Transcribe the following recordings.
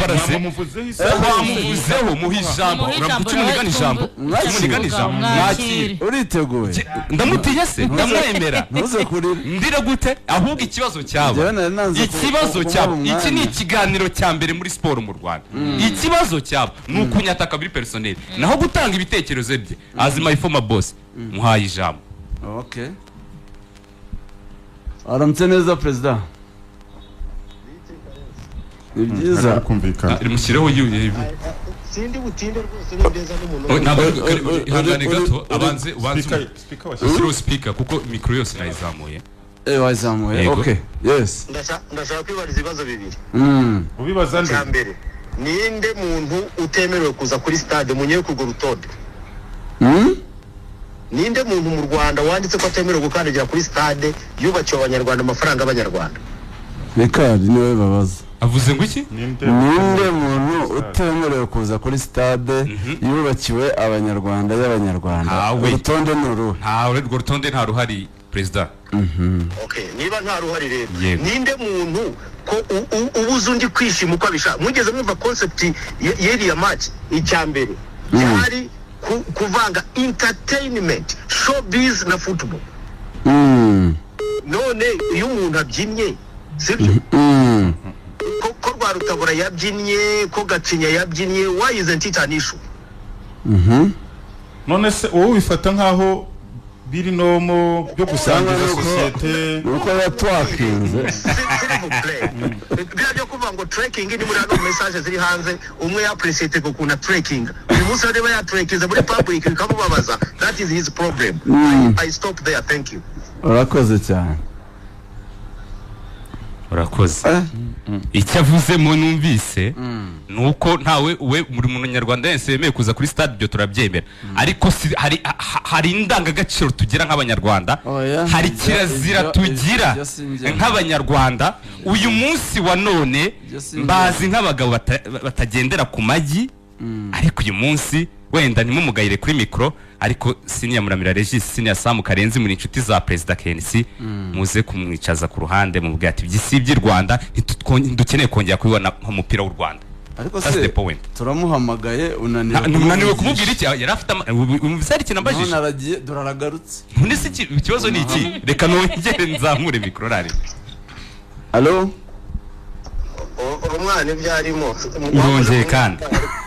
Barase. Mwamuvuzeho isaha. Twamuvuzeho, muha ijambo. Muhe ijambo. Kuki munigana ijambo? Mwakire. Kuki munigana ijambo? Mwakire. Mwakire. Uriteguye? Ndamutinya se? Ndamwemera. Ntuze kurira. Ndira gute? Ahubwo ikibazo cyaba Njyewe nari nanze ikibazo kumuha cyaba umwanya. iki ni ikiganiro cya mbere muri siporo mu Rwanda. Ikibazo cyaba ni ukunyataka biri personnel, naho gutanga ibitekerezo bye, as my former boss, muhaye ijambo. Okay, aramutse neza, perezida, ni byiza. Kumvikana. Mushyireho Sindi butinde rwose, nindeza n'umuntu. Ntabwo ihangane gato, abanze ubanze Speaker, speaker washyize. ushyireho speaker, kuko mikoro yose nayizamuye. Eh, wayizamuye? Yego. Okay, yes. Ndashaka kwibariza ibibazo bibiri. Ubibaza nde? Icya mbere, ninde muntu utemerewe kuza kuri stade? Munyereke urwo rutonde. Ninde muntu mu Rwanda wanditse ko atemerewe gukandagira kuri stade yubakiwe Abanyarwanda, amafaranga y'Abanyarwanda? Rikari niwe babaza. Avuze ngo iki? Ninde? Ninde muntu utemerewe kuza kuri stade yubakiwe Abanyarwanda, y'Abanyarwanda? Ntawe. Urutonde ni uruhe? Nta, urwo rutonde nta ruhari, perezida. Okay, niba nta ruhari rero, Yego. ninde muntu ko ubuza undi kwishima uko abishaka? Mwigeze mwumva concept y'iriya match? Icya mbere cyari kuvanga entertainment, showbiz na football. None iyo umuntu abyinnye, sibyo? Ko Rwarutabura yabyinnye, ko Gacinya yabyinnye, why isn't it an issue? None se wowe ubifata nk'aho biri normal byo gusangiza Cyangwa sosiyete? Ni uko yatwakinze. S'il vous plaît, biriya byo kuvuga ngo twerking, ni muri hano message ziri hanze, umwe yappreciate ukuntu twerking uyu munsi, niba yatwerkinze muri public bikamubabaza, that is his problem. I stop there, thank you. Urakoze cyane. Urakoze. Icyo avuzemo numvise ni uko ntawe we buri munyarwanda wese yemewe kuza kuri stade, ibyo turabyemera, ariko hari indangagaciro tugira nk'Abanyarwanda. Oya, hari kirazira tugira ibyo sinjye. nk'Abanyarwanda. Uyu munsi wa none Ibyo sinjye. mbazi nk'abagabo batagendera ku magi, ariko uyu munsi wenda ntimumugayire kuri mikoro, ariko siniya Muramira Regis, siniya Samu Karenzi, muri inshuti za perezida KNC, muze kumwicaza ku ruhande mubwira ati "Ibyo by'i Rwanda ntidukeneye kongera kubibona nk'umupira w'u Rwanda." Ariko That's se the point. turamuhamagaye, unaniwe Unaniwe kumubwira iki? Yari afite wumvise hari ikintu None ambajije? aragiye, dore aragarutse. None se ikibazo ni iki? Reka nongere nzamure mikoro rari. Alo? Umwana ibyo arimo. Urongeye kandi,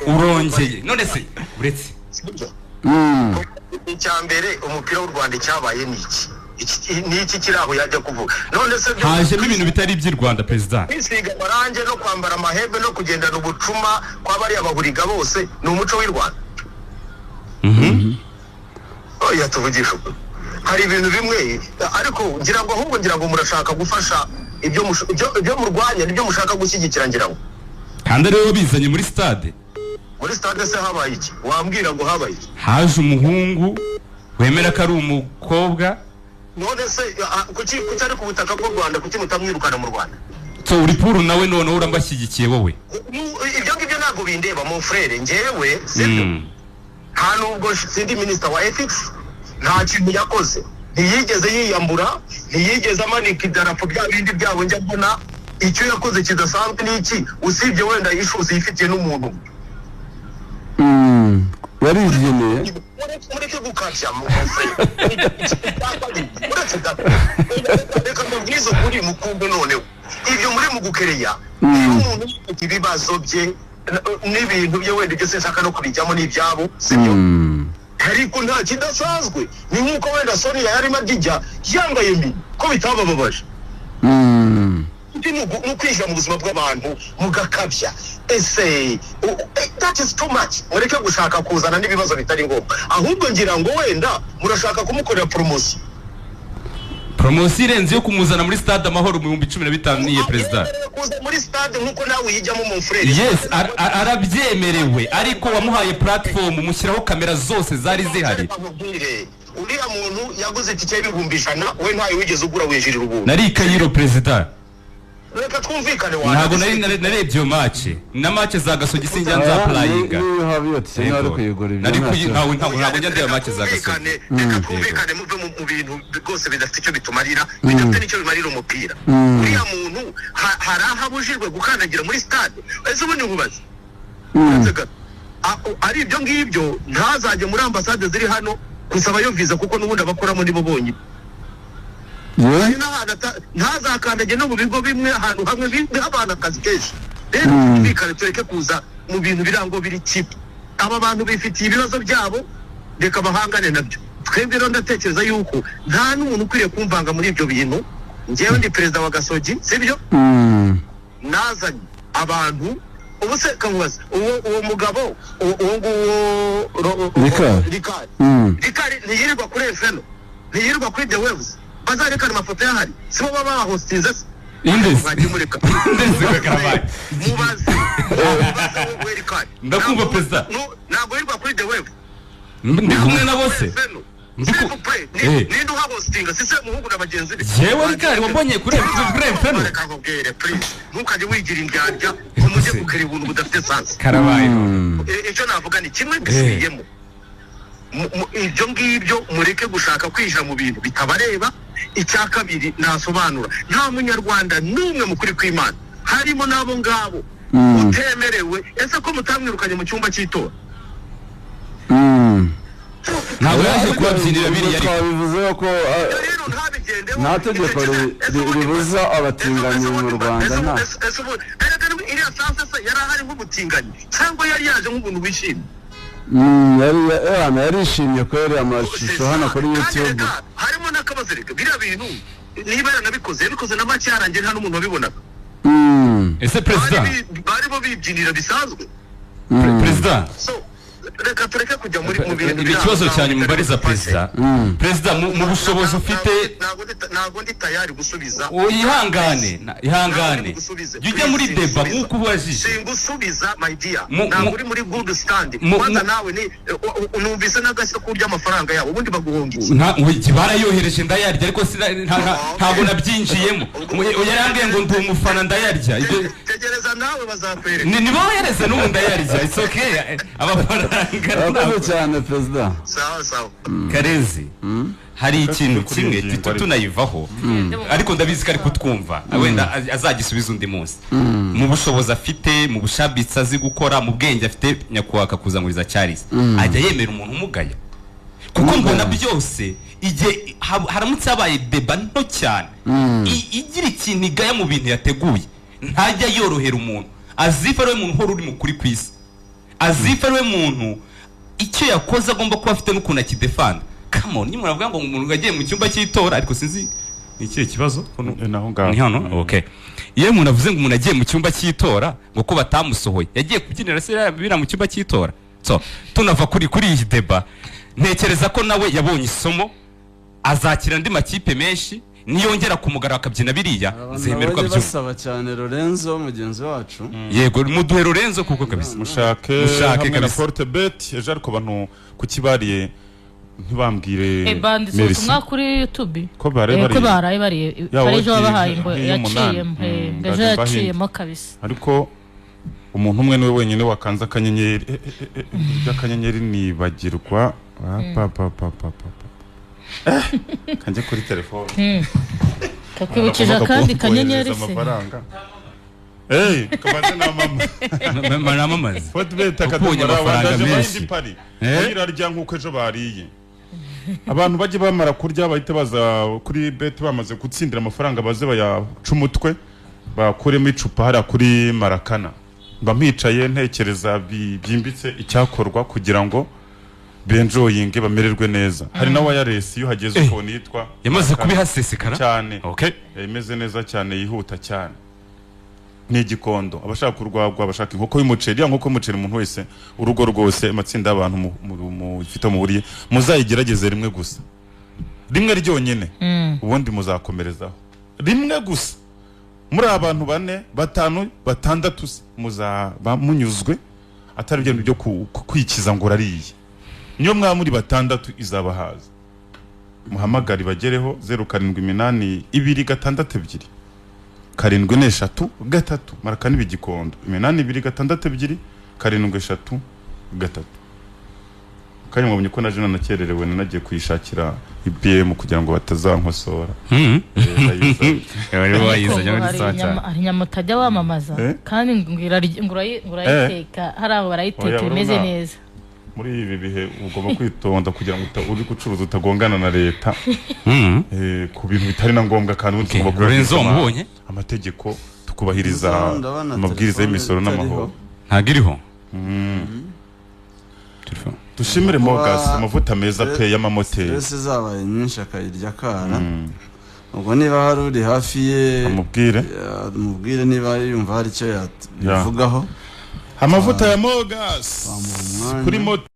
urongeye. None se uretse Sibyo? Icya mbere, umupira w'u Rwanda icyabaye ni iki? Ni iki kiri aho yajya kuvuga? None se Hajemo ibintu bitari iby'i Rwanda, perezida. Kwisiga amarange no kwambara amahembe no kugendana ubucuma kw'abariya bahuriga bose ni umuco w'i Rwanda? Oya, tuvugisha ukuri, hari ibintu bimwe, ariko ngira ngo ahubwo ngira ngo murashaka gufasha ibyo murwanya nibyo mushaka gushyigikira, ngira ngo. Kandi ariwe wabizanye muri stade. Muri stade se habaye iki? Wambwira ngo habaye iki? Haje umuhungu wemera ko ari umukobwa. None se kuki ari ku butaka bw'u Rwanda? Kuki mutamwirukana mu Rwanda? So uri pour nawe, noneho urambashyigikiye wowe? Ibyo ngibyo ntabwo bindeba, mon frère. Njyewe sibyo, nta nubwo sindi minisita wa ethics. Nta kintu yakoze, ntiyigeze yiyambura, ntiyigeze amanika idarapo, bya bindi byabo njya mbona. Icyo yakoze kidasanzwe ni iki, usibye wenda issues yifitiye n'umuntu? Yaribyiniye. Mureke gukabya, mon frère. Uretse gato, reka mbabwize ukuri mukumve. Noneho ibyo muri mu gukereya, iyo umuntu ufite ibibazo bye n'ibintu bye, wenda ibyo sinshaka no kubijyamo, n'ibyabo, sibyo? Ariko nta kidasanzwe, ni nk'uko wenda Sonia yarimo abyijya yambaye mbi, ko bitabababaje. Ni ukwinjira mu buzima bw'abantu mugakabya. Ese that is too much. Mureke gushaka kuzana n'ibibazo bitari ngombwa. Ahubwo ngira ngo wenda murashaka kumukorera poromosiyo. Poromosiyo irenze yo kumuzana muri stade Amahoro mu 15,000 niye, perezida? Yemerewe kuza muri stade nk'uko nawe uyijyamo, mon frère. Yes, arabyemerewe, ariko wamuhaye platform, mushyiraho kamera zose zari zihari. Nkubwire, uriya muntu yaguze itike y'100,000, we ntayo wigeze ugura, winjirira ubuntu. Nari i Kayiro, perezida. Reka twumvikane wa. Ntabwo nari narebye iyo match na match za Gasogi, sinjya nzapurayinga. Niyo haba iyo tike nari kuyigura, ibyo Nari kuyi ntacyo. ntabwo njya ndeba match za Gasogi. Reka twumvikane, muve mu bintu rwose bidafite icyo bitumarira, bidafite n'icyo bimarira umupira. Uriya muntu hari aho abujijwe gukandagira muri stade? Ese ubundi nkubaze, uretse gato, ari ibyo ngibyo, ntazajye muri ambasade ziri hano gusabayo viza, kuko n'ubundi abakoramo nibo bonyine. Ye? Hari n'ahantu ntazakandage no mu bigo bimwe, ahantu hamwe biha abantu akazi kenshi. Rero twumvikane, tureke kuza mu bintu birango biri kipe. Aba bantu bifitiye ibibazo byabo, reka bahangane nabyo. Twebwe rero ndatekereza yuko nta n'umuntu ukwiriye kumvanga muri ibyo bintu. Njyewe ndi perezida wa Gasogi, sibyo? Nazanye abantu. Ubu se kamubaza, uwo mugabo, uwo nguwo Ricard. Ricard. Ricard ntiyirirwa kuri efeno, ntiyirirwa kuri The Waves? Bazarekana amafoto yahari, sibo baba bahostinze se? Indezi. Mwajye mureka. Indezi karabaye. Mubaze, mubaze wowe Ricard. Ndakumva, Perezida. Ntabwo yirirwa kuri The Waves? Ndi kumwe na bose. Efeno. Ndi S'il vous plaît, ninde uhahostinga? Si se muhungu na bagenzi be? Jewe Ricard wambonye kuri Efeno. Reka nkubwire, please, ntukajye wigira indyarya ngo mujye gukora ibintu budafite sens. Karabaye. Icyo navuga ni kimwe, mbisubiyemo. Ibyo ngibyo mureke gushaka kwinjira mu bintu bitabareba. Icya kabiri nasobanura, nta munyarwanda n'umwe, mu kuri kw'Imana, harimo n'abo ngabo, utemerewe. Ese ko mutamwirukanye mu cyumba cy'itora? Ntabwo yaje kubabyinira biriya ariko. Twabivuzeho ko Ibyo rero ntabigendeho. nta tegeko ribuza abatinganyi mu Rwanda, nta. Ese ubundi erega iriya sanse se yari ahari nk'umutinganyi cyangwa yari yaje nk'umuntu wishimye? Yari yarishimye kweri, amashusho hano kuri Kandi YouTube. reka, harimo n'akabazo. Reka biriya bintu niba yaranabikoze, yabikoze na make yarangiye, nta n'umuntu wabibonaga. Ese perezida, Barimo bibyinira bisanzwe. Perezida, So reka tureke kujya muri mu bintu ibi biri ikibazo aho cya ngaho nyuma mbariza bitari perezida. Perezida, mu bushobozi ufite, Ntabwo ndi tayari gusubiza. Oh, ihangane, ihangane. Ntabwo Jya ujya muri Please, débat singusubiza. nk'uko ubajije. Singusubiza, my dear. Ntabwo uri muri good stand. Kwanza nawe ni numvise n'agashya kurya amafaranga yabo, ubundi baguhonga iki? Barayohereje ndayarya, ariko ntabwo nabyinjiyemo. Yarambwiye ngo ndi umufana ndayarya. Tegereza, nawe bazakwereka. Nibohereze n'ubu ndayarya, it's okay, amafaranga Urakoze cyane, perezida. Sawa sawa. Karezi, hari ikintu Kuri kimwe iyi ngingo tuhita ariko. tunayivaho, ariko ndabizi ko ari kutwumva, wenda azagisubiza undi munsi. Mu bushobozi afite, mu bushabitsi azi gukora, mu bwenge afite, nyakubahwa Kakuzanguriza Charles, ajya yemera umuntu umugaya? Kuko mbona byose igihe haramutse habaye débat nto cyane igira ikintu igaya mu bintu yateguye, ntajya yorohera umuntu. Azifa ariwe muntu uhora uri mu kuri ku isi, azifa ariwe muntu icyo yakoze agomba kuba afite n'ukuntu akidefanda. Come on, niba muravuga ngo umuntu yagiye mu cyumba cy'itora, ariko sinzi ni ikihe kibazo. Naho ngaho. Ni hano, okay. Iyo umuntu avuze ngo umuntu agiye mu cyumba cy'itora, ngo ko batamusohoye, yagiye kubyinira se biriya mu cyumba cy'itora? So tunava kuri iyi débat, ntekereza ko nawe yabonye isomo, azakira andi makipe menshi. Niyongera kumugara akabyina biriya, nzemerwa Abantu byumva. basaba cyane Lorenzo mugenzi wacu. Yego, muduhe Lorenzo kuko kabisa. Mushake, Mushake hamwe na kabisa. Forte Bet ejo. Ariko abantu kuki bariye ntibambwire? Banditse Merci. ubutumwa kuri YouTube. Ko baraye Ko bariye. baraye bariye. Ya, Hari ejo wowe wabahaye ngo nk'iy'umunani. yaciyemo, ngo ejo ndaje mbahinde. yaciyemo kabisa. Ariko umuntu umwe niwe wenyine wakanze akanyenyeri, iby'akanyenyeri nibagirwa. Ah, pa pa pa pa pa pa. Kanjye kuri telefone. Kakwibukije akandi kanyenyeri se? Amafaranga. Hey, kabanze na mama. Namamaze. Fortebet Ubonye akadomora amafaranga wandaje menshi. mahindi pari. Eh? Irarya nk'uko ejo bariye. Abantu bajye bamara kurya bahite baza kuri bet, bamaze gutsindira amafaranga baze bayaca umutwe, bakuremo icupa hariya kuri Marakana. Mba mpicaye ntekereza byimbitse icyakorwa kugira ngo benjoyinge, bamererwe neza. Hari na wireless iyo uhageze Eh. ukabona yitwa Yamaze Marakana. kubihasesekara. Cyane. Okay. Imeze neza cyane, yihuta cyane, ni igikondo. Abashaka urwagwa, abashaka inkoko y'umuceri, ya nkoko y'umuceri, umuntu wese, urugo rwose, amatsinda y'abantu mufite muhuriye, muzayigerageze rimwe gusa, rimwe ryonyine, ubundi muzakomerezaho. Rimwe gusa muri abantu bane, batanu, batandatu se, muzaba munyuzwe, atari ibyo bintu byo kwikiza ngo urariye. Niyo mwaba muri batandatu izabahaza. Muhamagare bagereho 0782 662 7 3 3. Marakani Bigikondo, 82 6 2 7 3 3. Kandi mwabonye ko naje nanakererewe, nanagiye kuyishakira IBM kugira ngo batazankosora. Ndayizanye. Wari wayizanye Ariko ngo muri hari sawa cyane. hari inyama utajya wamamaza, Eh? kandi ngo urayiteka, hari aho barayiteka Oya, imeze urabona- neza. Muri ibi bihe ugomba kwitonda kugira ngo uri gucuruza utagongana na leta ku bintu bitari na ngombwa, kandi ubundi Okay, tugomba Lorenzo kubahiriza wamubonye? amategeko, tukubahiriza Ndabona amabwiriza telefone y'imisoro itariho. n'amahoro. Ntabwo iriho Telefone. Dushimire Kuba- Mogas, amavuta meza pe y'amamoteri. Stress zabaye nyinshi akayirya akara. Ubwo niba hari uri hafi ye, amubwire, amubwire niba yumva hari icyo yabivugaho. Amavuta ya Mogas Bamuha umwanya. kuri moto.